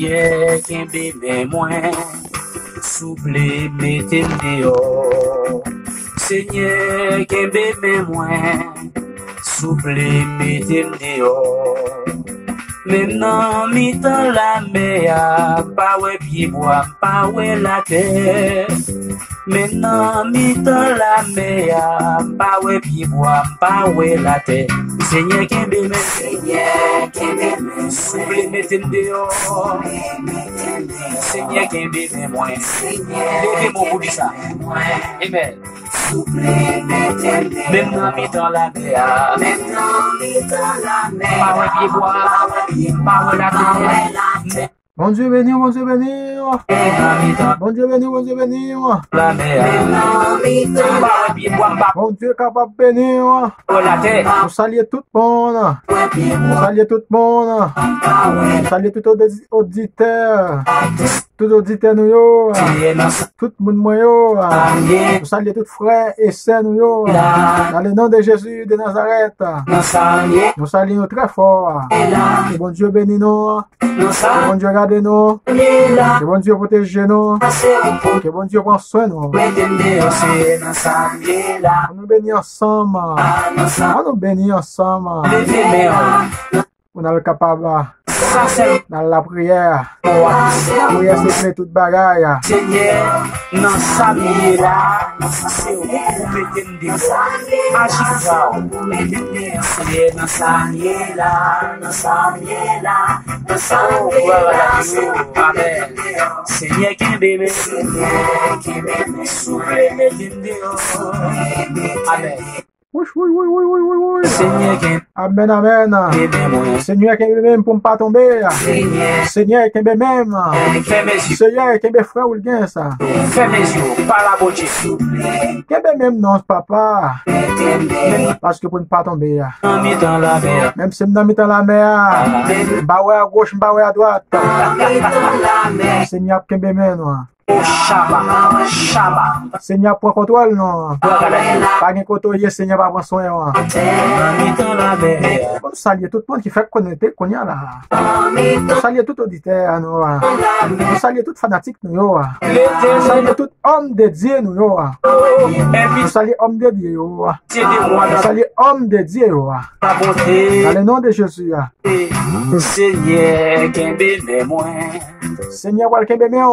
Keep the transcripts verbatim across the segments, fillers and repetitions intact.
Senyè, kenbe men mwen, souple, mete m deyò. Senyè, kenbe men mwen, souple, mete m deyò. Menm nan mitan lamè a, m pa wè pyebwa, m pa wè latè. Menm nan mitan lamè a, m pa wè pyebwa, m pa wè latè. Senyè, kenbe men. Senyè, kenbe men. Souple, mete m deyò. Senyè, kenbe men mwen. Leve men w pou di sa. Amèn. Menm nan mitan lamè a. Pa wè pyebwa, pa wè latè. Bondye beni w, Bondye beni w. Menm nan mitan Bondye beni w, Bondye beni w. Lamè a. Pa wè pyebwa, pa Bondye kapab beni w. Wè latè. Nou salye tout moun. Nou salye tout moun. Nou salye tout odi- oditè. Tout oditè nou yo, tout moun mwen yo, nou salye tout frè e sè nou yo, dans le nom de Jésus de Nazareth. Nou salye nou trè fò. Ke Bondye beni nou. Ke Bondye gade nou. Ke Bondye pwoteje nou. Ke Bondye pran swen nou. Ann nou beni ansanm. Ann nou beni ansanm. Pou n al kapab nan lapriyè. Lapriyè se kle tout bagay. Senyè, nan sa m ye la, se ou pou mete m deyò. Aji pou ou. Senyè, nan sa m ye la, nan sa m ye la, nan sa m ye la, se ou pou mete m deyò. Amèn. Senyè, kenbe men. Senyè, kenbe men. Souple, mete m deyò. Amèn. Wouch, wouch, wouch, wouch, wouch, wouch, wouch. Senyè, kenbe Amèn, amèn. men mwen. Senyè, kenbe men m pou m pa tonbe. Senyè. Senyè, kenbe men m. Fèmen zye. Senyè, kenbe frè Wilgens. Fèmen zye w. Pale a Bondye. Kenbe men m non, papa. Paske pou n pa tonbe. Nan mitan lamè a. Menm si m nan mitan lamè a. M pa wè agoch, m pa wè adwat. Nan mitan lamè. Senyè ap kenbe men nou. Shaba, shaba. Senyè ap pran kontwòl nou. Pa gen kote w ye, Senyè pa pran swen w. Nan mitan lamè. Bon, nou salye tout moun ki fèk konekte kounye a la. Nou salye tout oditè nou. Nou salye tout fanatik nou yo. Nou salye tout òm de Dye nou yo. Nou salye òm de Dye yo. Nou salye òm de Dye yo. Dans le nom de Jésus. Senyè, kenbe men mwen. Senyè pral kenbe men w.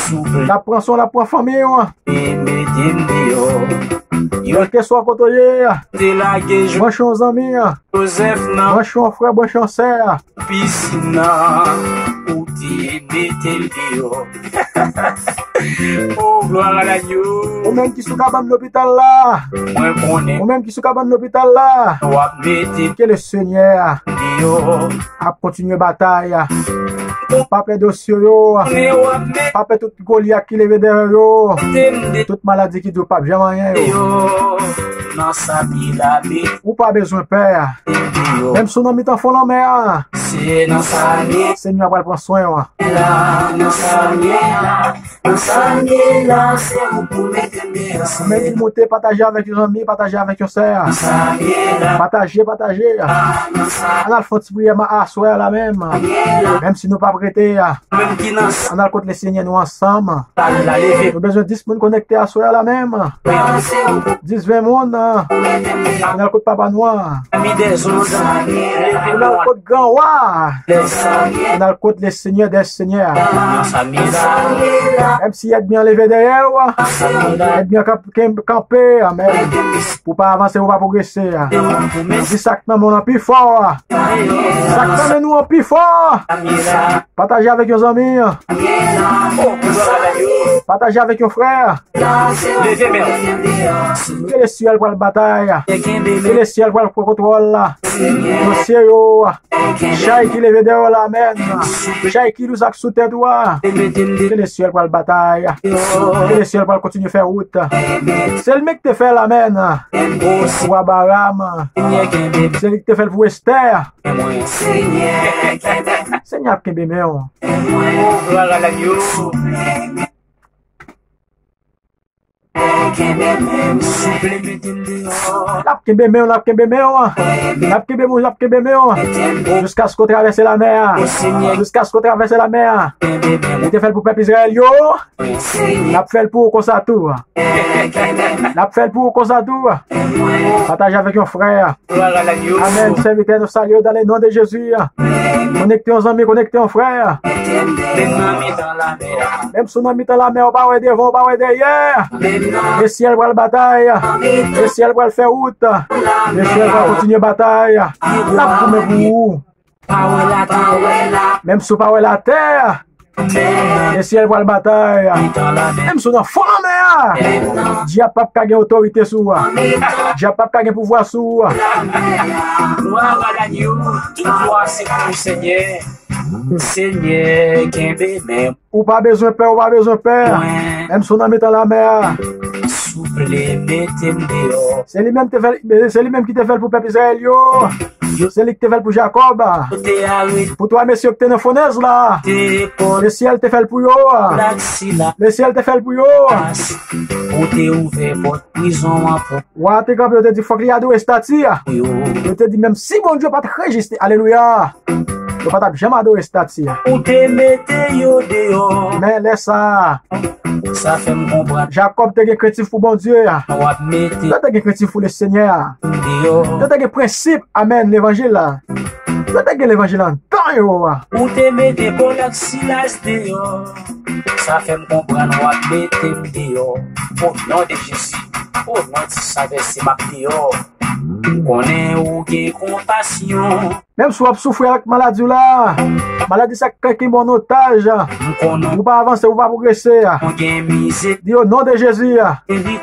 Souple. L ap pran swen w, l ap pran fanmi w. E mete m deyò. Kèlkeswa kote w ye. Te lage Joseph. Branche yon zanmi. Joseph nan. Branche yon frè, branche yon sè. Pisin nan. Ou te mete m deyò. Oh, gloire à l'agneau. Ou menm ki sou kabann lopital la. Mwen konnen. Ou menm ki sou kabann lopital la. W ap mete. Ke le Senyè deyò. Ap kontinye batay. Pa pè dosye yo. Konnen w ap mete. Pa pè tout Golyat ki leve dèyè yo. Tout maladi ki di w p ap janm anyen yo. Deyò. Nan sa m ye la, mete. Ou pa bezwen pè. Deyò. Menm si w nan mitan fon lanmè a. Se nan sa m ye. Senyè pral pran swen w. La, nan sa m ye la, nan sa m ye la, se ou pou mete m deyò. Ou menm ki moute, pataje avèk yon zanmi, pataje avèk yon sè. Nan sa m ye la. Pataje, pataje. Nan sa. Ann al fè yon ti priyè ma- aswè a la menm. Menm si nou p ap rete. Menm ki nan. Ann al kot Lesenyè nou ansanm. La, la, leve. Nou bezwen dis moun konekte aswè a la menm. Dis, ven moun. Ann al kot Papa nou an. Ann al kot Gran Wa. Ann al kot Lesenyè dè senyè. Menm si ènmi an leve dèyè w, ènmi an kanpe, amèn. Pou w pa avanse, pou w pa pwogrese. Di sa k nan men w an pi fò. Sa k nan men nou an pi fò. Pataje avèk yon zanmi. Pataje avèk yon frè. Leve men w. Ke Lesyèl pral batay. Ke Lesyèl pral pran kontwòl la. Dosye yo. Chay ki leve dèyè w la, amèn. Chay ki louz ak sou tèt ou a. Ke Lesyèl pral batay. Ke Lesyèl pral kontinye fè wout. Se li menm ki te fè l, amèn. Pou Abraram. Se li ki te fè l pou Estè. Senyè ap kenbe men w. Souple mete m deyò. L ap kenbe men w, l ap kenbe men w. L ap kenbe men w, l ap kenbe men w. Jiskaske w travèse lamè a. Jiskaske w travèse lamè a. Li te fè l pou pèp Izrayèl yo. L ap fè l pou ou konsa tou. L ap fè l pou ou konsa tou. Pataje avèk yon frè. Amèn. Sèvitè, nou salye w dans le nom de Jésus. Konekte yon zanmi, konekte yon frè. Menm si w nan mitan lamè, ou pa wè devan, ou pa wè dèyè. Lesyèl pral batay. Lesyèl pral fè wout. Lesyèl pral kontinye batay. L ap goumen pou ou. Menm si w pa wè latè, lesyèl pral batay. Menm si w nan fon lanmè a, dyab p ap ka gen otorite sou ou. Dyab p ap ka gen pouvwa sou ou. Glwa a Gad, tout glwa se pou Senyè. Senyè, kenbe men. Ou pa bezwen pè, ou pa bezwen pè. Menm si w nan mitan lamè a. Souple, mete m deyò. Se li menm te fè, se li menm ki te fè l pou pèp Izrayèl yo. Se li ki te fè l pou Jakòb. Pou twa mesye ki te nan fonnèz la. Lesyèl te fè l pou yo. Lesyèl te fè l pou yo. Ou te ouvè pòt prizon an pou Wa a te kanpe, yo te di fòk li adore estati a. Yo te di menm si Bondye pa t rejiste, alelouya, yo pa t ap janm adore estati a. Ou te mete yo deyò. Men lè sa a, sa fè m konprann. Jakòb te gen krentif pou Bondye a. W ap mete. Yo te gen krentif pou Lesenyè a. Deyò. Yo te gen prensip, amèn, levanjil la. Yo te gen levanjil anndan yo a. Ou te mete Pòl ak Silas deyò. Sa fè m konprann w ap mete m deyò. O non de Jezi. O non di sa vèse m ap deyò. M konnen ou gen konpasyon. Menm si w ap soufri ak maladi w la, maladi sa k kenbe w an otaj, ou pa avanse, ou pa pwogrese. Di o non de Jezi. Di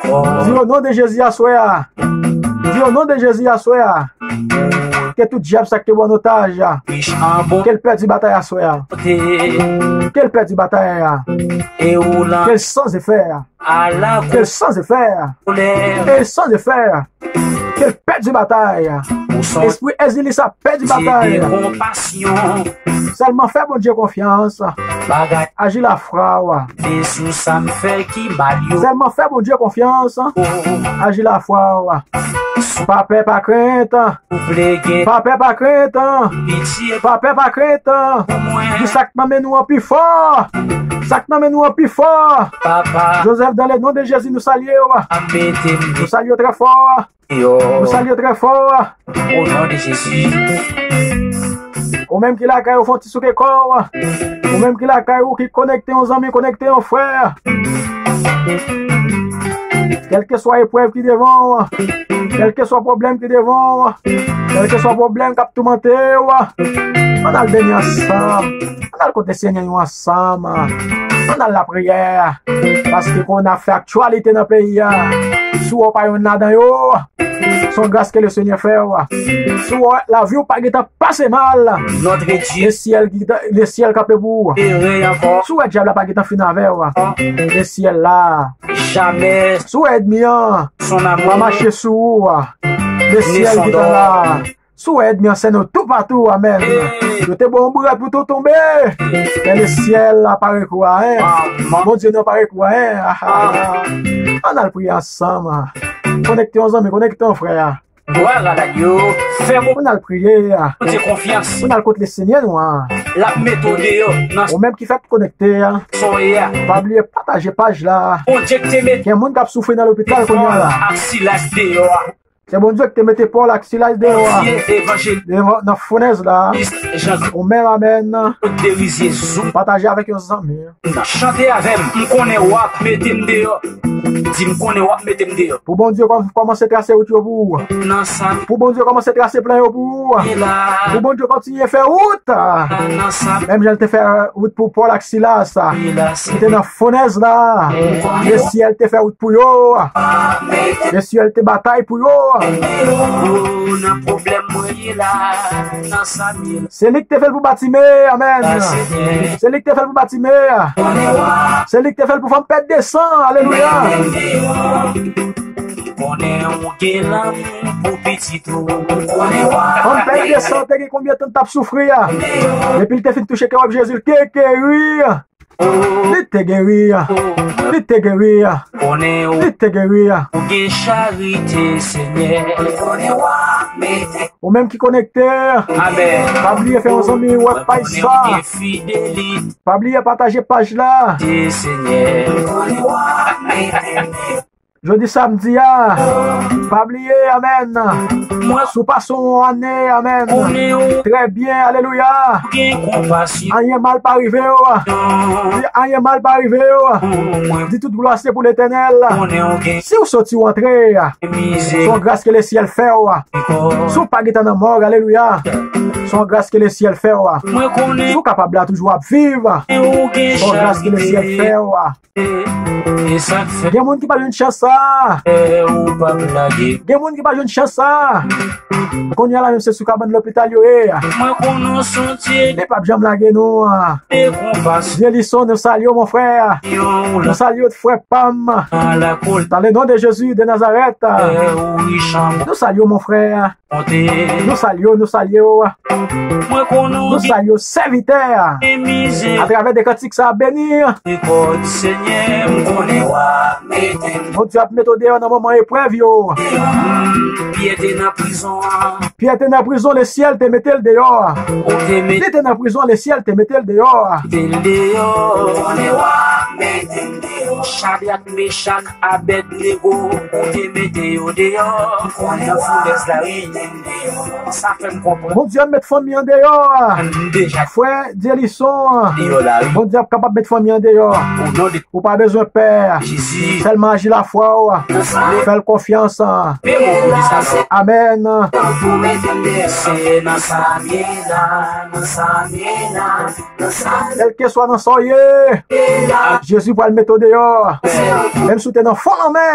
o non de Jezi aswè a. Di o non de Jezi aswè a. Ke tout dyab sa k te pran otaj, ke l pèdi batay aswè a. Ke l pèdi batay a. Ke l san zefè. Ke l san zefè. Ke l san zefè. Ke l pèdi batay. Espri Ezili sa pèdi batay. Sèlman fè Bondye konfyans. Aji lafwa w. Sèlman fè Bondye konfyans. Aji lafwa w. Pa pè, pa krent. Pa pè, pa krent. Pa pè, pa krent. Di sa k nan men nou an pi fò. Sa k nan men nou an pi fò. Joseph, dans le nom de Jésus, nou salye w. Nou salye w trè fò. Nou salye w trè fò. O non de Jezi. Ou menm ki lakay ou, fè yon ti souke kò w. Ou menm ki lakay ou, ki konekte yon zanmi, konekte yon frè. Kèlkeswa eprèv ki devan w, kèlkeswa pwoblèm ki devan w, kèlkeswa pwoblèm k ap toumante w, ann al beni ansanm. Ann al kote Senyè nou ansanm. Ann al lapriyè. Paske kowonaviris fè aktyalite nan peyi a. Si w wè w pa yonn ladan yo, se yon gras ke Lesenyè fè w. Si w wè lavi w pa gentan pase mal, lesyèl ki ta-, lesyèl kanpe pou ou. Si w wè dyab la pa gentan fin avè w, lesyèl la. Si w wè ènmi an pa mache sou ou, lesyèl gentan la. Si w wè ènmi an sènen w toupatou, amèn. Yo te ba w yon bourad pou te w tonbe. Men lesyèl la pa rekou a, en. Bondye nou pa rekou a, en. Ann al priye ansanm. Konekte yon zanmi, konekte yon frè. Glwa a Gad yo. Fè Bondye konfyans. Ann al priye. Ann al kot Lesenyè nou an. L ap mete w deyò nan. Ou menm ki fèk konekte a. Pa bliye pataje paj la. Bondye ki te mete. Gen moun k ap soufri nan lopital kounye a la. Ak Silas deyò a. Se Bondye ki te mete Pòl ak Silas deyò a. Nan fonnèz la. Ou menm, amèn. Pataje avèk yon zanmi. Chante avè m, m konnen w ap mete m deyò. Di m konnen w ap mete m deyò. Pou Bondye kòm-, kòmanse trase wout yo pou ou. Pou Bondye kòmanse trase plan yo pou ou. Pou Bondye kontinye fè wout. Menm jan l te fè wout pou Pòl ak Silas. Ki te nan fonnèz la. Lesyèl te fè wout pou yo. Lesyèl te batay pou yo. Nan pwoblèm mwen ye la, nan sa m ye la. Se li ki te fè l pou Batime, amèn. Se li ki te fè l pou Batime. Se li ki te fè l pou fanm pèt de san, alelouya. Konnen ou gen lanmou pou pitit ou. Fanm pèt de san te gen konbyen tan l t ap soufri a? Depi l te fin touche kewòb Jezi, l te geri. Li te geri. Li te geri. Konnen ou Li te geri. Ou gen charite, Senyè. Konnen w ap mete. Ou menm ki konekte. Amèn. Pa bliye fè yon zanmi wè paj sa. Konnen ou gen fidelite. Pa bliye pataje paj la. Senyè. Konnen w ap mete. Jodi samdi a, pa bliye, amèn. Si w pase yon ane, amèn. Trè byen, alelouya. Anyen mal pa rive w. Di, anyen mal pa rive w. Di, tout glwa se pou Letènèl. Si w soti w antre, se yon gras ke lesyèl fè w. Si w pa gentan nan mòg, alelouya. Se yon gras ke lesyèl fè w. Si w kapab la toujou ap viv, se yon gras ke lesyèl fè w. E sa k fè gen moun ki pa jwenn chans sa. Fè ou p ap lage. Gen moun ki pa jwenn chans sa. Kounye a la menm se sou kabann lopital yo ye. Mwen konnen w se yon Dye. Li p ap janm lage nou. De konpas. Dyelison, nou salye w, mon frè. Nou salye w, frè pa m. Dans le nom de Jésus de Nazareth. Fè ou rich an. Nou salye w, mon frè. Nou salye w, nou salye w. Mwen konnen w Nou salye w, sèvitè. Gen mizè. Atravè de kantik sa a beni. Rekòd, Senyè, m konnen w ap mete m. Bondye ap mete w deyò nan moman eprèv yo. Pyè te nan prizon an. Pyè te nan prizon, lesyèl te mete l deyò. Ou te mete Li te nan prizon, lesyèl te mete l deyò. Mete l deyò. M konnen w ap mete m deyò. Chadrak, Mechak, Abèdnego, ou te mete yo deyò. Nan foulèz la, wi. Sa fè m konprann. Bondye ap met fanmi an deyò. Frè Dyelison. Bondye ap kapab met fanmi an deyò. Ou pa bezwen pè. Sèlman aji lafwa w. Fè l konfyans. Amèn. Kèlkeswa nan sa w ye, Jezi pral mete w deyò. Menm si w te nan fon lanmè,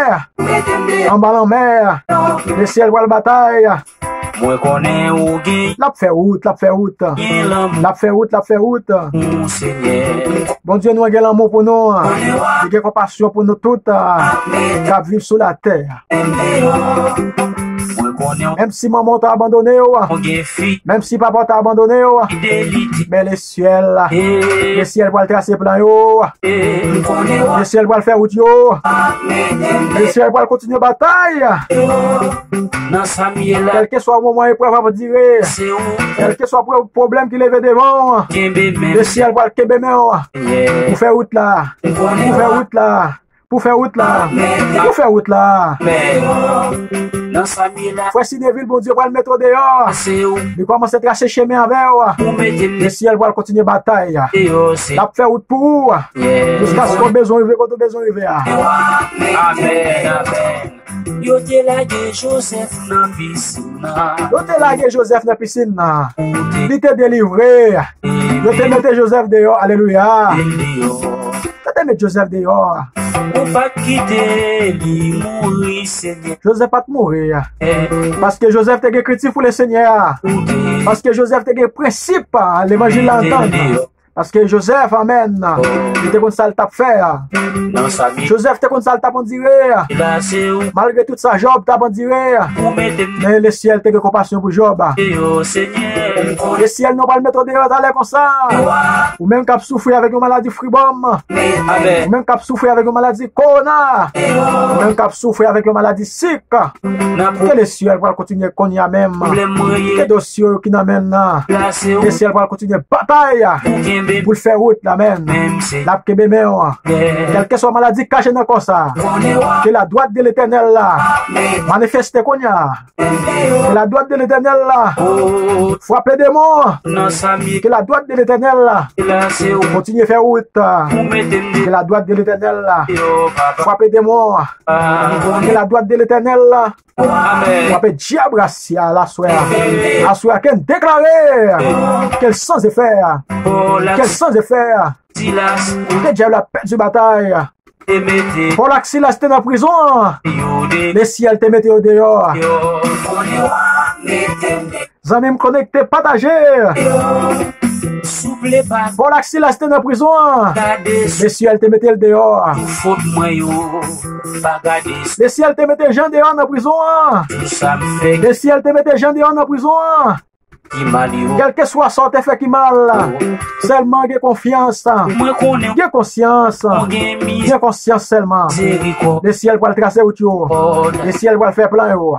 anba lanmè, lesyèl pral batay. Mwen konnen ou gen L ap fè wout, l ap fè wout. Gen lanmou. L ap fè wout, l ap fè wout. Pou Senyè. Bondye nou an gen lanmou pou nou. Li gen konpasyon pou nou tout k ap viv sou latè. Mwen konnen ou Menm si manman w ta abandone w, ou gen fi. Menm si papa w ta abandone w, Fidelite. Men lesyèl, lesyèl pral trase plan yo. Lesyèl pral fè wout yo. Lesyèl pral kontinye batay. Nan sa m ye la. Kèlkeswa moman eprèv ap dire. Se ou. Kèlkeswa pwoblèm ki leve devan w. Kenbe men. Lesyèl pral kenbe men w. Yeah. Pou fè wout la. Pou fè wout la. Pou fè wout la. Pou fè wout la. Nan sa m ye la. Frè Sinevil, Bondye pral mete w deyò. Se ou. Li kòmanse trase chemen avè w. Ou mete m. Lesyèl pral kontinye batay. Deyò, se L ap fè wout pou ou. Yeah. Jiskaske w bezwen rive kote w bezwen rive a. Amèn, amèn. Yo te lage Jozèf nan pisin nan. Yo te lage Jozèf nan pisin nan. Li te delivre. Yo te mete Jozèf deyò. Alelouya. Yo te mete Jozèf deyò. Ou pa t kite li mouri, Senyè. Jozèf pa t mouri. Paske Jozèf te gen krentif pou Lesenyè a. Paske Jozèf te gen prensip levanjil la antann. Paske Jozèf, amèn, li te konn sa l t ap fè a. Jozèf te konn sa l t ap andire a. Malgre tout sa Jòb t ap andire a. Men Lesyèl te gen konpasyon pou Jòb a. Lesyèl nou pral mete w deyò talè konsa. Ou menm k ap soufri avèk yon maladi fribòm. Ou menm k ap soufri avèk yon maladi kowona. Ou menm k ap soufri avèk yon maladi sik. Ke Lesyèl pral kontinye kounye a menm. Ke dosye yo ki nan men l nan. Lesyèl pral kontinye batay pou l fè wout la menm. L ap kenbe men w. Kèlkeswa maladi k kache nan kò sa. Ke la droite de Letènèl la manifeste kounye a. Ke la droite de Letènèl la frape demon. Ke la droite de Letènèl la kontinye fè wout. Ke la droite de Letènèl la frape demon. Ke la droite de Letènèl la frape dyab rasya l aswè a. Aswè a ke n deklare ke l san efè. Ke l san efè. Ke dyab la pèdi batay. Pòl ak Silas te nan prizon an. Lesyèl te mete yo deyò. Zanmi m konekte, pataje. Pòl ak Silas te nan prizon an. Lesyèl te mete l deyò. Lesyèl te mete Jan deyò nan prizon an. Lesyèl te mete Jan deyò nan prizon an. Kèlkeswa sa w te fè ki mal, sèlman gen konfyans, gen konsyans, gen konsyans sèlman. Lesyèl pral trase wout yo. Lesyèl pral fè plan yo.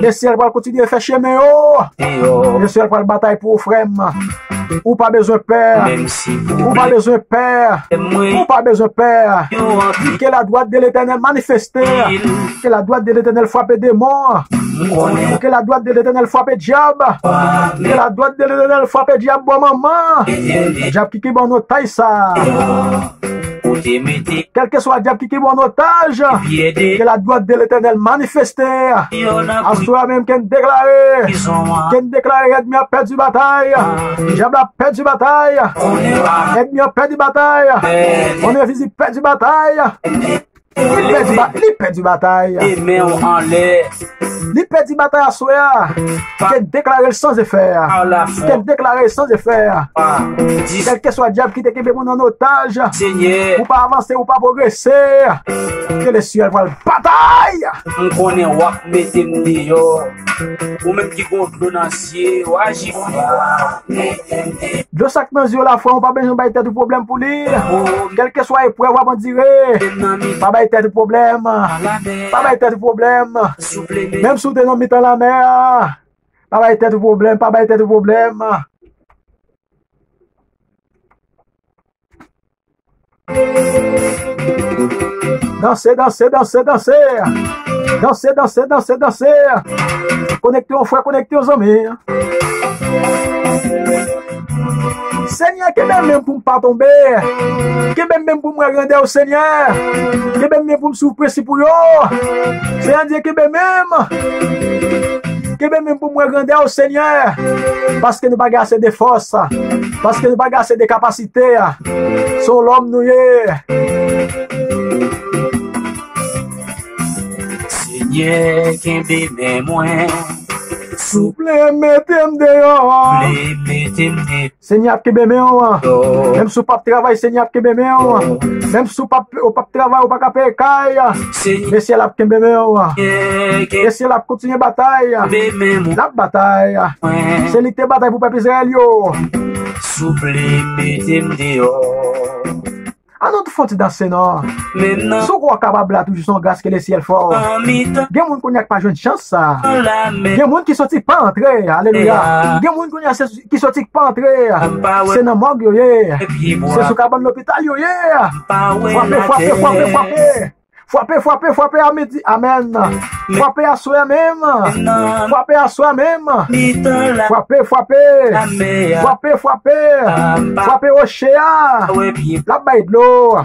Lesyèl pral kontinye fè chemen yo. Lesyèl pral batay pou ou, frè m. Ou pa bezwen pè. Ou pa bezwen pè. Ou pa bezwen pè. Que la droite de l'Éternel manifeste. Que la droite de l'Éternel frappe démon. Que la droite de l'Éternel frappe diable. Que la droite de l'Éternel frappe diable, bon maman. Diable ki kenbe an otaj sa. Kèlkeswa diable ki kenbe an otaj, que la droite de l'Éternel manifeste. Aswè a menm ke n deklare, ke n deklare ènmi a pèdi batay. Diable a pèdi batay. Ènmi a pèdi batay. Monnè vizib pèdi batay. Li pèdi ba-, li pèdi batay. Li pèdi batay aswè a. Ke n deklare l san efè. Ke n deklare l san efè. Kèlkeswa diable ki te kenbe moun an otaj, ou pa avanse, ou pa pwogrese. Ke lesyèl pral batay. M konnen w ap mete m deyò. Ou menm ki gon dlo nan zye w, aji pou mwen. Dlo sa k nan zye w la, frè, ou pa bezwen bay tèt ou pwoblèm pou li. Kèlkeswa eprèv w ap andire, pa bay tèt ou pwoblèm. Pa bay tèt ou pwoblèm. Menm si w te nan mitan lamè a, pa bay tèt ou pwoblèm, pa bay tèt ou pwoblèm. Danse, danse, danse, danse. Danse, danse, danse, danse. Konekte yon frè, konekte yon zanmi. Senyè, kenbe men m pou m pa tonbe. Kenbe men m pou m wè grandè w, Senyè. Kenbe men m pou m swiv prensip ou yo. Senyè Dye, kenbe men m. Kenbe men m pou m wè grandè w, Senyè. Paske nou pa gen ase de fòs. Paske nou pa gen ase de kapasite. Se yon lòm nou ye. Senyè, kenbe men mwen. Souple, mete m deyò. Souple, mete m deyò. Senyè ap kenbe men w. Menm si w p ap travay, Senyè ap kenbe men w. Menm si w p ap, ou p ap travay, ou pa ka peye kay. Lesyèl ap kenbe men w. Lesyèl ap kontinye batay. L ap batay. Se li k te batay pou pèp Izrayèl yo. Souple, mete m deyò. An nou tou fè yon ti danse non. Si w kwè w kapab la toujou, se yon gras ke lesyèl fè w. Gen moun kounye a k pa jwenn chans sa. Gen moun ki soti pa antre. Alelouya. Gen moun kounye a se, ki soti k pa antre. Se nan mòg yo ye. Se sou kabann lopital yo ye. Frape, frape, frape, frape. Frape, frape, frape a midi. Amèn. Frape aswè a menm. Frape aswè a menm. Frape, frape. Frape, frape. Frape woche a. L ap bay dlo.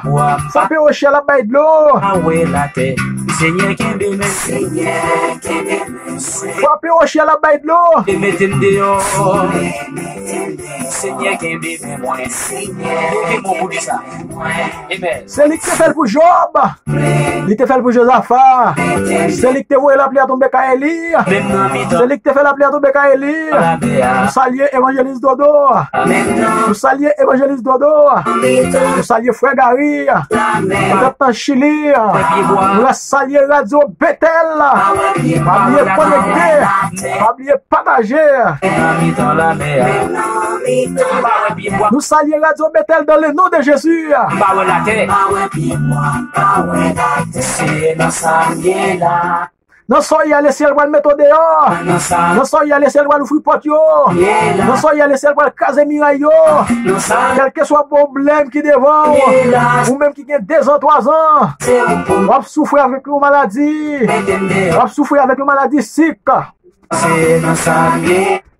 Frape woche a, l ap bay dlo. Frape woche a, l ap bay dlo. Senyè, kenbe men mwen. Senyè, kenbe men mwen. Amen. Se li ki te fè l pou Jòb. Li te fè l pou Jozafa. Se li ki te voye lapli a tonbe kay Eli. Se li ki te fè lapli a tonbe kay Eli. Nou salye evanjelis Dodo. Nou salye evanjelis Dodo. Nou salye frè Gary. Li t ap nan Chili. Nou salye radyo Betel. Pa bliye konekte. Pa bliye pataje. Nou salye radyo Betel dans le nom de Jésus. Nan sa w ye a, lesyèl pral mete w deyò. Nan sa w ye a, lesyèl pral ouvri pòt yo. Nan sa w ye a, lesyèl pral kraze miray yo. Kèlkeswa pwoblèm ki devan w, ou menm ki gen dezan, twazan, w ap soufri avèk yon maladi. W ap soufri avèk yon maladi sik.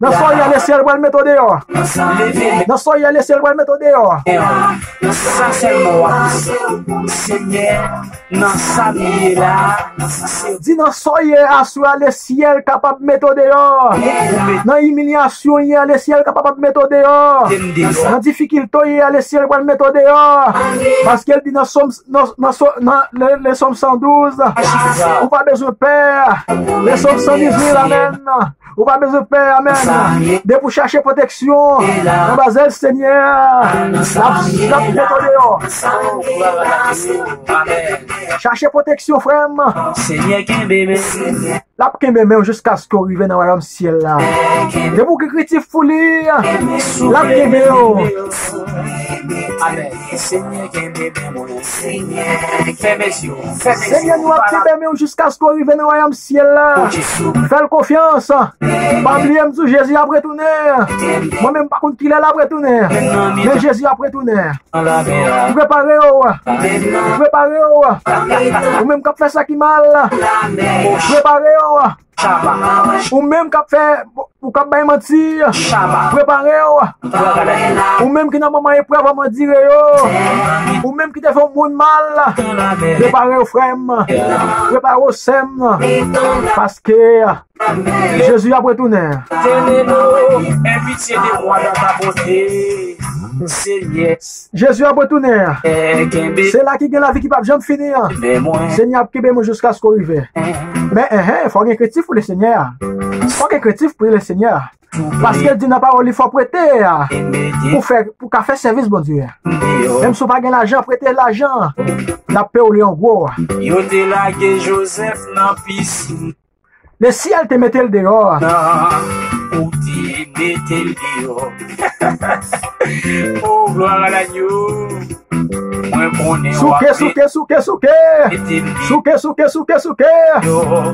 Nan sa w ye a, lesyèl pral mete w deyò. Nan sa w ye a, lesyèl pral mete w deyò. Sa sèlman w ap di. Senyè, nan sa m ye la. Di nan sa w ye a, aswè a, lesyèl kapab mete w deyò. Nan imilyasyon w ye a, lesyèl kapab mete w deyò. Nan difikilte w ye a, lesyèl pral mete w deyò. Paske l di nan Sòm, nan, nan, nan, nan, nan Sòm san douz, ou pa bezwen pè. Nan Sòm san dizuit, amèn. Ou pa bezwen pè, amèn. Depi w chache pwoteksyon anba zèl Senyè a, l ap, l ap mete w deyò. Chache pwoteksyon, frè m. L ap kenbe men w jiskaske w rive nan wayòm syèl la. Depi w gen krentif pou li, l ap kenbe w. Amèn. Senyè, kenbe men mwen. Senyè, kenbe men mwen. Senyè, nou ap kenbe men w jiskaske w rive nan wayòm syèl la. Fè l konfyans. Pa bliye m di w Jezi ap retounen. Mwen menm m pa konn kilè l ap retounen. Men Jezi ap retounen. Prepare w. Prepare w. Ou menm k ap fè sa ki mal. Prepare w. Ou menm k ap fè, ou k ap bay manti, prepare w. Ou menm ki nan moman eprèv, ap andire yo. Ou menm ki te fè yon moun mal, prepare w, frè m. Prepare w, sè m. Paske Jezi ap retounen. Éternel, aie pitié de moi dans ta bonté, Seigneur. Jezi ap retounen. Se la ki gen lavi ki p ap janm fini an. Senyè ap kenbe mwen jiskaske w rive. Men, enhen, fò w gen krentif pou Lesenyè a. Fò w gen krentif pou Lesenyè a. Paske l di nan pawòl li, fò w prete a, pou fè, pou ka fè sèvis Bondye. Menm si w pa gen lajan, prete lajan. L ap peye w li an gwo. Yo te lage Jozèf nan pisin. Lesyèl te mete l deyò. Nan, ou te mete l deyò. Oh, gloire à l'agneau. Mwen konnen w ap souke, souke, souke, souke. Souke, souke, souke, souke.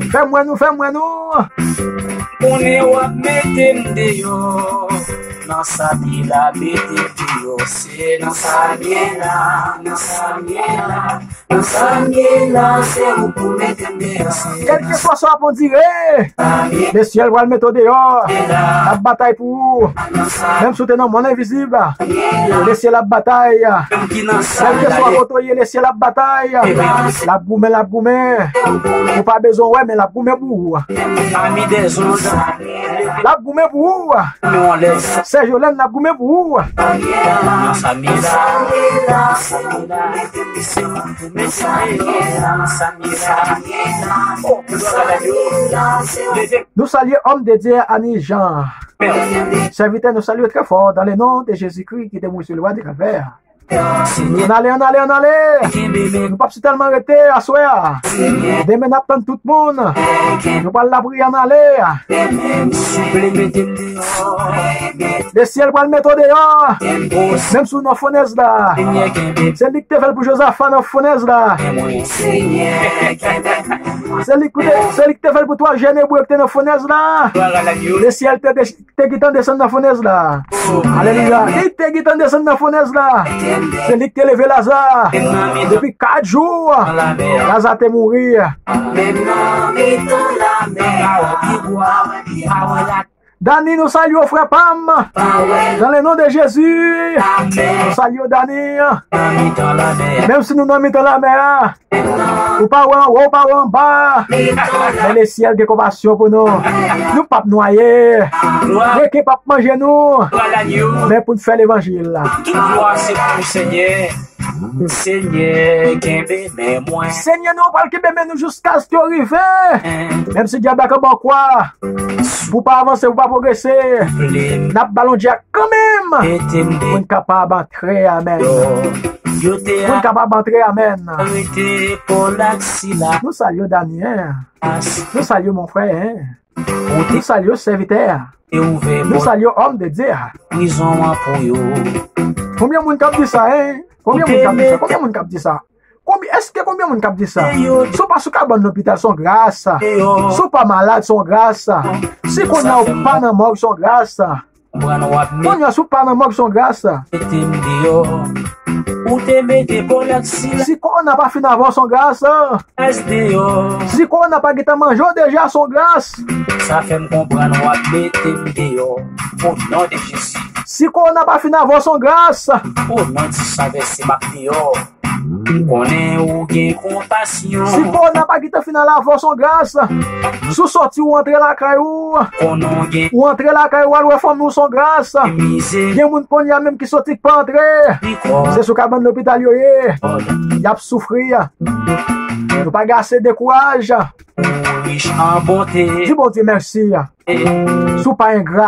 Fè m wè nou, fè m wè nou. Konnen w ap mete m deyò. Nan sa pye la mete m deyò. Se nan sa pye la, nan sa pye la. Kèlkeswa sa w ap andire, Lesyèl pral mete w deyò. L ap batay pou ou. Menm si w te nan mòn envizib, Lesyèl ap batay. Kèlkeswa kote w ye, Lesyèl ap batay. L ap goumen, l ap goumen. Ou pa bezwen wè, men l ap goumen pou ou. L ap goumen pou ou. Sè Jolèn, l ap goumen pou ou. Nou salye òm de Dye Ani Jan. Sèvitè, nou salye w trè fò dans le nom de Jésus-Christ ki te mouri sou le bois du Calvaire. Ann ale, ann ale, ann ale. Nou p ap sitèlman rete aswè a. Demen n ap tann tout moun. Nou pral lapriyè, ann ale. Lesyèl pral mete w deyò. Menm si w nan fònèz la. Se li ki te fè l pou Jozafa nan fònèz la. Se li ki te, se li ki te fè l pou twa jèn Ebre ki te nan fònèz la. Lesyèl te, te te gentan desann nan fònèz la. Alelouya. Li te gentan desann nan fònèz la. Se li ki te leve Laza. Depi kat jou, Laza te mouri. Dani, nou salye w, frè pa m. Dans le nom de Jésus. Nou salye w, Dani. Menm si nou nan mitan lamè a, ou pa wè anwo, ou pa wè anba. Men Lesyèl gen konpasyon pou nou. Nou p ap nwaye. Reken p ap manje nou. Men pou n fè levanjil la. Tout glwa se pou Senyè. Senyè, kenbe men mwen. Senyè, nou pral kenbe men nou jiskaske w rive. Menm si dyab la kanpe an kwa, pou w pa avanse, pou w pa pwogrese, n ap ba l yon djak kanmenm. Pou n kapab antre, amèn. Pou n kapab antre, amèn. Nou salye w, Dani, en. Nou salye w, mon frè, en. Nou salye w, sèvitè. Nou salye w, òm de Dye. Konbyen moun k ap di sa, en? Konbyen moun k ap di sa? Konbyen moun k ap di sa? Konbyen, èske konbyen moun k ap di sa? Si w pa sou kabann lopital, se yon gras. Si w pa malad, se yon gras. Si kounye a w pa nan mòg, se yon gras. Kounye a, si w pa nan mòg, se yon gras. Si kowona pa fin avè w, se yon gras. Si kowona pa gentan manje w deja, se yon gras. Sa fè m konprann w ap mete m deyò. O non de Jezi. Si kowona pa fin avè w, se yon gras. O non di san vèse, m ap deyò. M konnen ou gen konpasyon. Si kowona pa gentan fin al avè w, se yon gras. Si w sòti, ou antre lakay ou. Konnen ou gen. Ou antre lakay ou, al wè fanmi w, se yon gras. Gen moun kounye a menm ki sòti, k pa antre. Se sou kabann lopital yo ye. Y ap soufri. Nou pa gen ase de kouraj. Rich an bonte. Di Bondye mèsi. Si w pa engra,